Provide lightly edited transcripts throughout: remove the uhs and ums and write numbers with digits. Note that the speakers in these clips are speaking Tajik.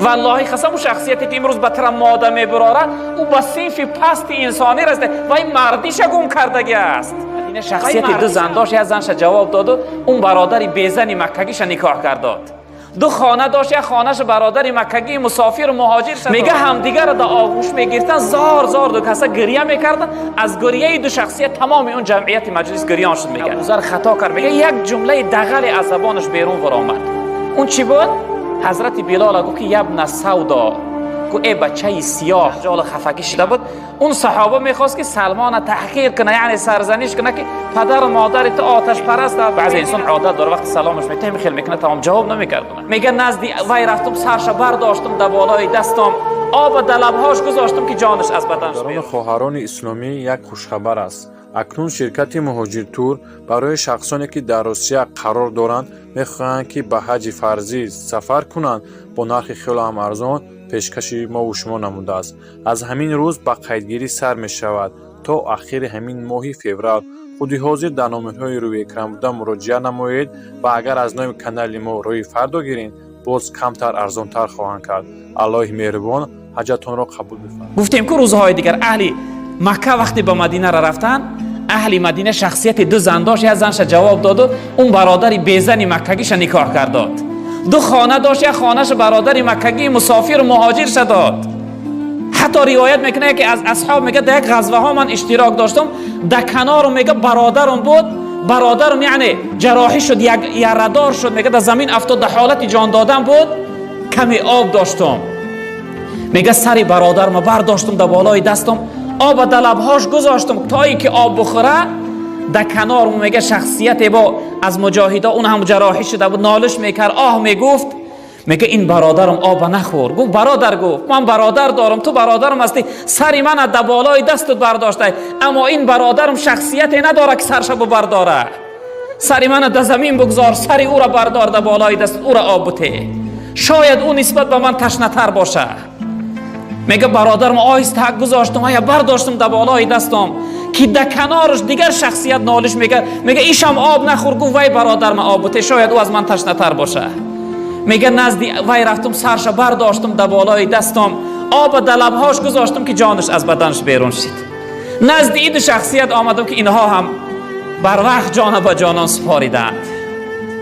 Валлоҳи қасам, шахсияте ки имрӯз ба тира мода мебарорад, ӯ ба синфи пасти инсонӣ расида ва ин мардиша гум кардагӣ аст. Ина шахсияти ду зан дошт, як занша ҷавоб доду он бародари безани маккагиша никоҳ кардод. Ду хона дошт, як хонаша бародари маккагии мусофиру муҳоҷир шад. Мега, ҳамдигарро дар оғӯш мегирифтан, зор зор ду каса гиря мекардан. Аз гиряи ду шахсият тамоми он ҷамъияти маҷлис гирён шуд. Мега, Абузар хато кард. Мега, як ҷумлаи дағале аз забонаш берун баромад. Он чӣ буд? Ҳазрати Билола гуфт, ки ябна савдо, гу э бачаи сиёҳ. Ҷоли хафагӣ шуда буд. Он саҳоба мехост, ки Салмона таҳқир кунад, яъне сарзаниш кунад, ки падару модари ту оташпараст. Баъзе инсон одат дора, вақти саломаш метаҳем, хел мекунад, тамом, ҷавоб намекардона. Мега, назди вай рафтум, сарша бардоштум, дар болои дастам оба дар лабҳош гузоштум, ки ҷонаш аз баданаш Бародарону хоҳарони исломӣ, як хушхабар аст. Акнун ширкати «Муҳоҷиртур» барои шахсоне, ки дар Русия қарор доранд, мехоҳанд, ки ба ҳаҷи фарзӣ сафар кунанд, бо нархи хело ҳам арзон пешкаши мову шумо намудааст. Аз ҳамин рӯз ба қайдгирӣ сар мешавад то ахири ҳамин моҳи феврал. Худи ҳозир дар номерҳои рӯи экран буда муроҷиат намоед ва агар аз номи канали мо роҳи фардо гиред, боз камтар арзонтар хоҳанд кард. Аллоҳи меҳрубон ҳаҷатонро қабул бифармояд. Гуфтем, ку рӯзҳои дигар аҳли Макка вақте ба Мадинара рафтанд, аҳли Мадина шахсияти ду зан дошт, як занша ҷавоб доду он бародари безани маккагиша никоҳ кардод. Ду хона дошт, як хонаша бародари маккагии мусофиру муҳоҷирша дод. Ҳатто ривоят мекунад, ки аз асҳоб мега, дар як ғазваҳо ман иштирок доштам, дар канору, мега, бародарам буд. Бародарам, яъне, ҷароҳӣ шуд, ярадор шуд. Мега, дар замин афтод, дар ҳолати ҷон додан буд. Каме об доштум. Мега, сари бародарма бардоштум, дар болои дастам оба дар лабҳош гузоштум, то ин ки об бухӯра. Дар канор, мега, шахсияте бо аз муҷоҳидо, он ҳам ҷароҳӣ шуда буд, нолиш мекард, оҳ мегуфт. Мега, ин бародарам оба нахӯр. Гуфт: «Бародар, — гуфт, — ман бародар дорам, ту бародарам ҳастӣ, сари мана дар болои дастут бардоштай, аммо ин бародарам шахсияте надорад, ки сарша бубардора. Сари мана дар замин бигзор, сари ӯра бардор, дар болои даст ӯра об буте, шояд ӯ нисбат ба ман ташнатар боша». Мега, бародарам оҳиста гузоштум, ая бардоштум дар болои дастам, ки дар канораш дигар шахсият нолиш мега. Мега, ишам об нахӯр. Гуфт: «Вай бародарма об буте, шояд ӯ аз ман ташнатар боша». Мега, назди вай рафтум, сарша бардоштум, дар болои дастам оба дар лабҳош гузоштум, ки ҷонаш аз баданаш берун шид. Назди ин ду шахсият омадам, ки инҳо ҳам барвақт ҷона ба ҷонон супориданд.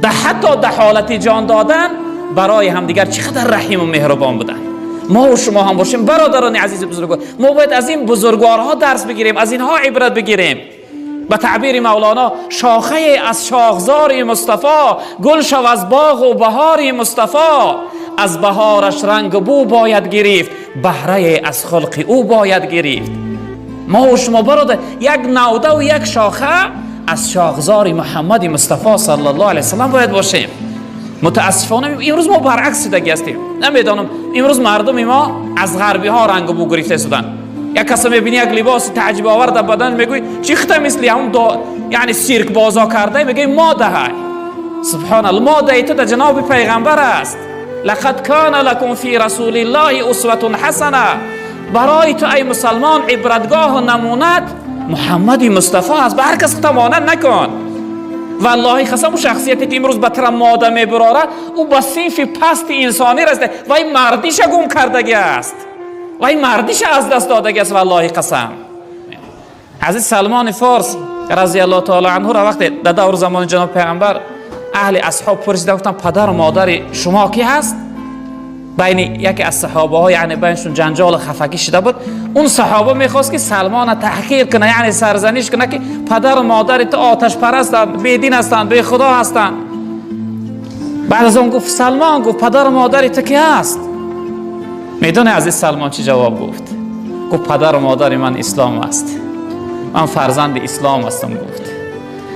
Да ҳатто дар ҳолати ҷон додан барои ҳамдигар чӣ қадар раҳиму меҳрубон буданд. Мо шумо ҳам бошем, бародарони азизи бузургвор, мо бояд аз ин бузургворҳо дарс бигирем, аз инҳо ибрат бигирем. Ба таъбири Мавлоно: «Шохае аз шохзори Мустафо, гул шав аз боғу баҳори Мустафо, аз баҳораш рангу бӯ бояд гирифт, баҳрае аз хулқи ӯ бояд гирифт». Мо шумо, бародар, як навдаву як шоха аз шохзори Муҳаммади Мустафо саллаллоҳу алайҳи васаллам бояд бошем. Мутаассифона, имрӯз мо баръакс шудагӣ ҳастем. Намедонам, имрӯз мардуми мо аз ғарбиҳо рангу бӯ гирифта шуданд. Як каса мебини, як либоси таъҷибовар дар бадан, мегӯй: «Чӣ хита мисли ҳамун до, яъне сиркбозо карда?» Мегӯй: «Модаҳай». Субҳоналло, модаи ту дар ҷаноби пайғамбар аст. Лақад кана лакум фи расулиллоҳи усватун ҳасана. Барои ту, ай мусалмон, ибратгоҳу намунат Муҳаммади Мустафо аст. Ба ҳар кас хута монанд накун. Валлоҳи қасам, шахсияте ки имрӯз ба тира мода мебарорад, ӯ ба синфи пасти инсонӣ расида ва ин мардиша гум кардагӣ аст ва ин мардиша аз даст додагӣ аст. Валлоҳи қасам, ҳазрат Салмони Форс разиаллоҳу таала анҳуро вақте дар давру замони ҷаноби пайғамбар аҳли асҳоб пурсида, гуфтанд: «Падару модари шумо кӣ ҳаст?» Байни яке аз саҳобаҳо, яъне, байншон ҷанҷолу хафагӣ шуда буд. Он саҳоба мехост, ки Салмона таҳқир кунад, яъне сарзаниш кунад, ки падару модари ту оташпарастанд, бедин ҳастанд, бехудо ҳастанд. Баъд аз он гуфт: «Салмон, — гуфт, — падару модари ту ки ҳаст?» Медони, азиз Салмон чӣ ҷавоб гуфт? Гуфт: «Падару модари ман ислом аст, ман фарзанди ислом ҳастам». Гуфт: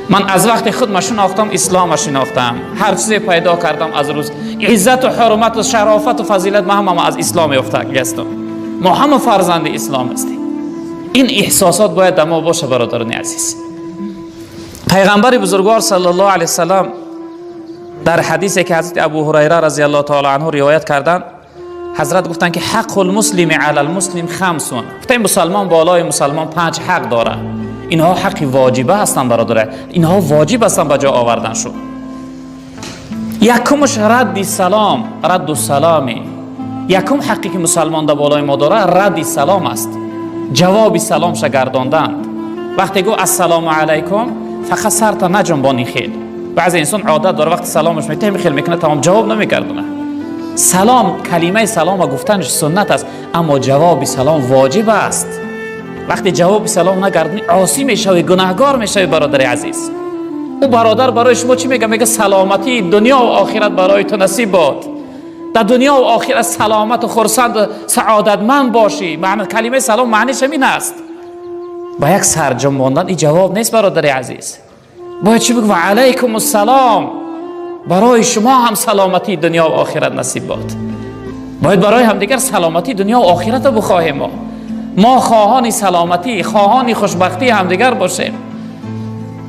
«Ман аз вақти худ ма шинохтам, ислома шинохтам. Ҳар чизе пайдо кардам, аз рӯз иззату ҳурмату шарофату фазилат ма ҳама аз ислом ёфтагастам. Мо ҳама фарзанди ислом ҳастем». Ин эҳсосот бояд дар мо боша, бародарони азиз. Пайғамбари бузургвор саллаллоҳу алайҳи васаллам дар ҳадисе, ки ҳазрати Абу Ҳурайра разиаллоҳу таала анҳу ривоят карданд, ҳазрат гуфтанд, ки ҳаққул муслими алал муслим хамсун. Гуфтанд, мусалмон болои мусалмон панҷ ҳақ дорад. Инҳо ҳаққи воҷиба ҳастанд, бародаре, инҳо воҷиб ҳастанд ба ҷо овардан шуд. Якумаш радди салом, радду саломи. Якум ҳаққе ки мусалмон дар болои мо дорад, радди салом аст, ҷавоби саломша гардонданд. Вақте гуфт «Ассалому алайкум», фақат сарта наҷунбони. Хел баъзе инсон одат дора, вақти саломаш метаҳ, хел мекунад, тамом, ҷавоб намегардонад. Салом, калимаи салома гуфтанаш суннат аст, аммо ҷавоби салом воҷиб аст. Вақте ҷавоби салом нагардонӣ, осӣ мешавӣ, гунаҳгор мешавӣ, бародари азиз. Ӯ бародар барои шумо чӣ мега? Мега: «Саломатии дунё ва охират барои ту насиб бод, дар дунё ва охират саломату хурсанду саодатманд бошӣ». Калимаи салом маъниш ҳамин аст. Ба як сарҷум мондан ин ҷавоб нест, бародари азиз. Бояд чӣ бигӯ? Ва алайкум ассалом, барои шумо ҳам саломатии дунё ва охират насиб бод. Бояд барои ҳамдигар саломатии дунё ва охиратро бихоҳем. Мо хоҳони саломатӣ, хоҳони хушбахтии ҳамдигар бошем.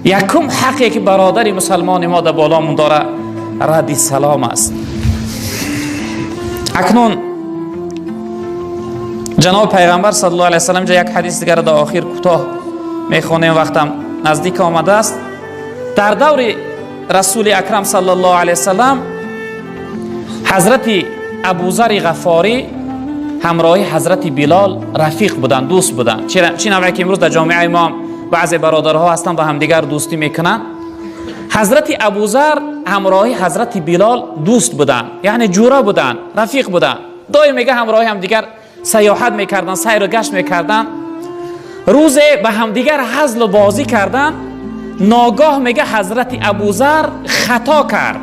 Якум ҳақе ки бародари мусалмони мо дар боломон дора, радди салом аст. Акнун ҷаноби пайғамбар саллаллоҳу алайҳи васаллам ҷа як ҳадис дигарро дар охир кӯтоҳ мехонем, вақтам наздик омадааст. Дар даври Расули Акрам саллаллоҳу алайҳи васаллам ҳазрати Абузари Ғафорӣ ҳамроҳи ҳазрати Билол рафиқ буданд, дӯст буданд. Чӣ навъе ки имрӯз дар ҷомеаи мо баъзе бародарҳо ҳастанд, ба ҳамдигар дӯстӣ мекунанд. Ҳазрати Абузар ҳамроҳи ҳазрати Билол дӯст буданд, яъне ҷура буданд, рафиқ буданд. Доим, мега, ҳамроҳи ҳамдигар саёҳат мекарданд, сайру гашт мекарданд. Рӯзе ба ҳамдигар ҳазлу бозӣ карданд. Ногоҳ, мега, ҳазрати Абузар хато кард,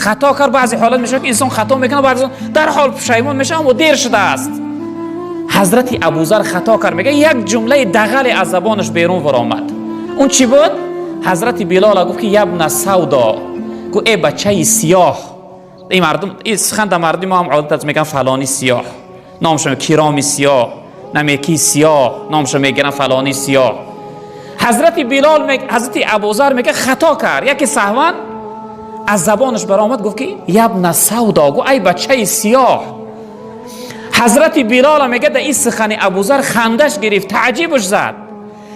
хато кард. Баъзе ҳолат мешавад, ки инсон хато мекунад, баъзе дар ҳол пушаймон мешавад, аммо дер шудааст. Ҳазрати Абузар хато кард, мега, як ҷумлаи дағале аз забонаш берун баромад. Он чӣ буд? Ҳазрати Билола гуфт, ки «Ябна савдо», гуфт: «Э бачаи сиёҳ». Ин мардум, ин сухан дар мардуми мо ҳам одат аст, мегӯян фалони сиёҳ, номшо Кироми сиёҳ, намеки сиёҳ, номшо мегиран фалони сиёҳ. Ҳазрати Билол, ҳазрати Абузар, мега, хато кард, яке саҳван аз забонаш баромад, гуфт, ки «Ябна савдо», гуфт: «Ай бачаи сиёҳ». Ҳазрати Билола, мега, дар ин сухани Абузар хандаш гирифт, таъҷибаш зад.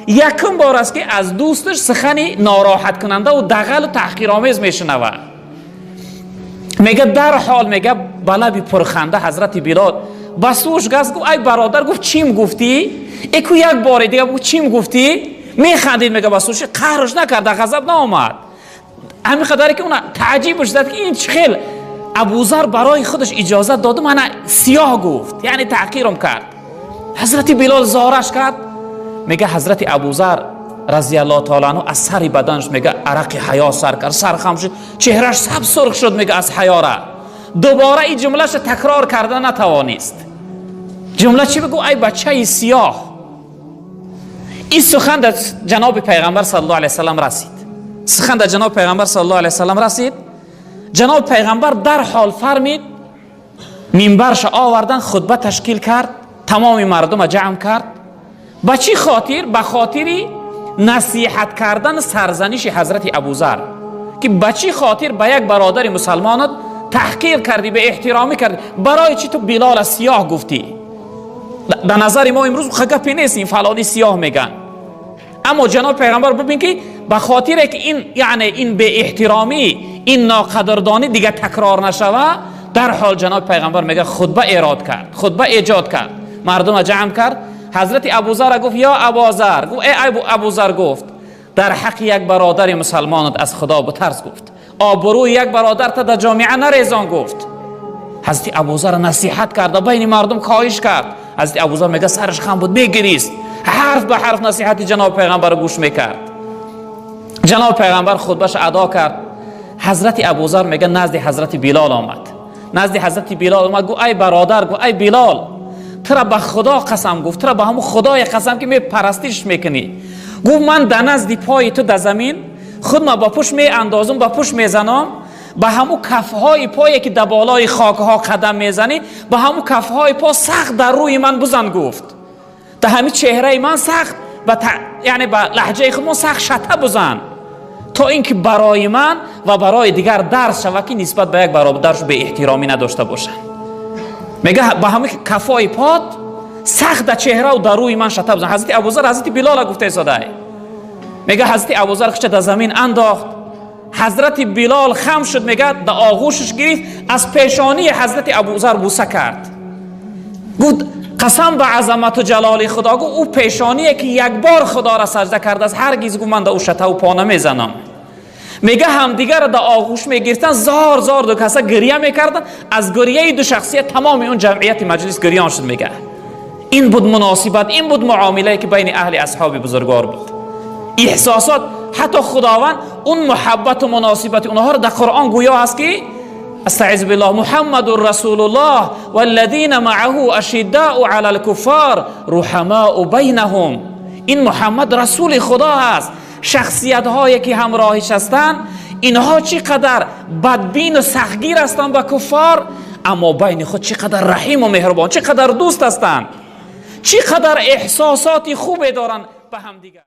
Якум бор аст, ки аз дӯсташ сухани нороҳаткунандаву дағалу таҳқиромез мешунавад. Мега, дарҳол, мега, ба лаби пурханда ҳазрати Билол ба сӯш гаст, гуфт: «Ай бародар», гуфт, «чим гуфтӣ? Эку як боре дига гуфт, чим гуфтӣ?» Механдид, мега, ба сӯши қаҳрш накарда, ғазаб наомад. Ҳамин қадаре ки уна таъҷибаш зад, ки ин чӣ хел Абузар барои худаш иҷозат доду мана сиёҳ гуфт, яъне таҳқирам кард. Ҳазрати Билол зораш кард. Мега, ҳазрати Абузар разиаллоҳу таала анҳу аз сари баданаш, мега, арақи ҳаё сар кард, сархам шуд, чеҳраш саб сурх шуд, мега, аз ҳаёра дубора ин ҷумлаша такрор карда натавонист. Ҷумла чӣ бигӯ? «Ай бачаи сиёҳ». Ин сухан дар ҷаноби пайғамбар саллаллоҳу алайҳи васаллам расид. Сухан дар ҷаноби пайғамбар саллаллоҳу алайҳи васаллам расид. Ҷаноби пайғамбар дарҳол фармид, минбарша овардан, хутба ташкил кард, тамоми мардума ҷамъ кард. Ба чӣ хотир? Ба хотири насиҳат кардан, сарзаниши ҳазрати Абузар, ки ба чӣ хотир ба як бародари мусалмонат таҳқир кардӣ, бе эҳтиромӣ кардӣ, барои чӣ ту Билола сиёҳ гуфтӣ? Дар назари мо имрӯз гапе нест, ин фалони сиёҳ меган, аммо ҷаноби пайғамбар, бибин, ки ба хотире ки ин, яъне ин беэҳтиромӣ, ин ноқадрдонӣ дига такрор нашава, дарҳол ҷаноби пайғамбар, мега, хутба эрод кард, хутба эҷод кард, мардума ҷамъ кард. Ҳазрати Абузара гуфт: «Ё Абозар», гуфт, «Э Абузар», гуфт, «дар ҳаққи як бародари мусалмонат аз Худо бутарс», гуфт, «обрӯи як бародарта дар ҷомеа нарезон», гуфт. Ҳазрати Абузара насиҳат карда, байни мардум хоҳиш кард. Ҳазрати Абузар, мега, сараш хам буд, мегирист, ҳарф ба ҳарф насиҳати ҷаноби пайғамбарро гӯш мекард. Ҷаноби пайғамбар хутбаша адо кард. Ҳазрати Абузар, мега, назди ҳазрати Билол омад. Назди ҳазрати Билол омад, гуфт: «Ай бародар», гуфт, «ай Билол, тура ба Худо қасам», гуфт, «тура ба ҳамун Худое қасам, ки мепарастиш мекунӣ», гуфт, «ман дар назди пои ту дар замин худма ба пуш меандозум, ба пуш мезанам, ба ҳамун кафҳои пое, ки дар болои хокҳо қадам мезанӣ, ба ҳамун кафҳои по сахт дар рӯи ман бузан», гуфт, «дар ҳамин чеҳраи ман сахт, яъне ба лаҳҷаи худмон, сахт шата бузан, то ин ки барои ман ва барои дигар дарс шавад, ки нисбат ба як бародарш беэҳтиромӣ надошта бошанд». Мега, ба ҳамин кафои пот сахт дар чеҳраву дар рӯи ман шата бузан. Ҳазрати Абузар ҳазрати Билола гуфта истодай. Мега, ҳазрати Абузар хича дар замин андохт. Ҳазрати Билол хам шуд, мега, дар оғӯшаш гирифт, аз пешонии ҳазрати Абузар буса кард. Гуфт қасам ба азамату ҷалоли Худо, гуфт ӯ пешоние ки як бор Худоро саҷда кардааст, ҳаргиз, гуфт, ман да ӯ шатаву по намезанам. Мега, ҳамдигарро да оғӯш мегирифтан, зор зор ду каса гиря мекардан. Аз гиряи ду шахсият тамоми он ҷамъияти маҷлис гирён шуд. Мега, ин буд муносибат, ин буд муомилае ки байни аҳли асҳоби бузургвор буд, эҳсосот. Ҳатто Худованд он муҳаббату муносибати онҳоро дар Қуръон гӯё аст ки استعذ بالله: محمد رسول الله والذين معه اشداء على الكفار رحماء بينهم. این محمد رسول خدا هست، شخصیت هایی که همراهش هستند اینها چقدر بدبین و سختگیر هستند با کفار، اما بین خود چقدر رحیم و مهربان، چقدر دوست هستند، چقدر احساسات خوبی دارند به همدیگر.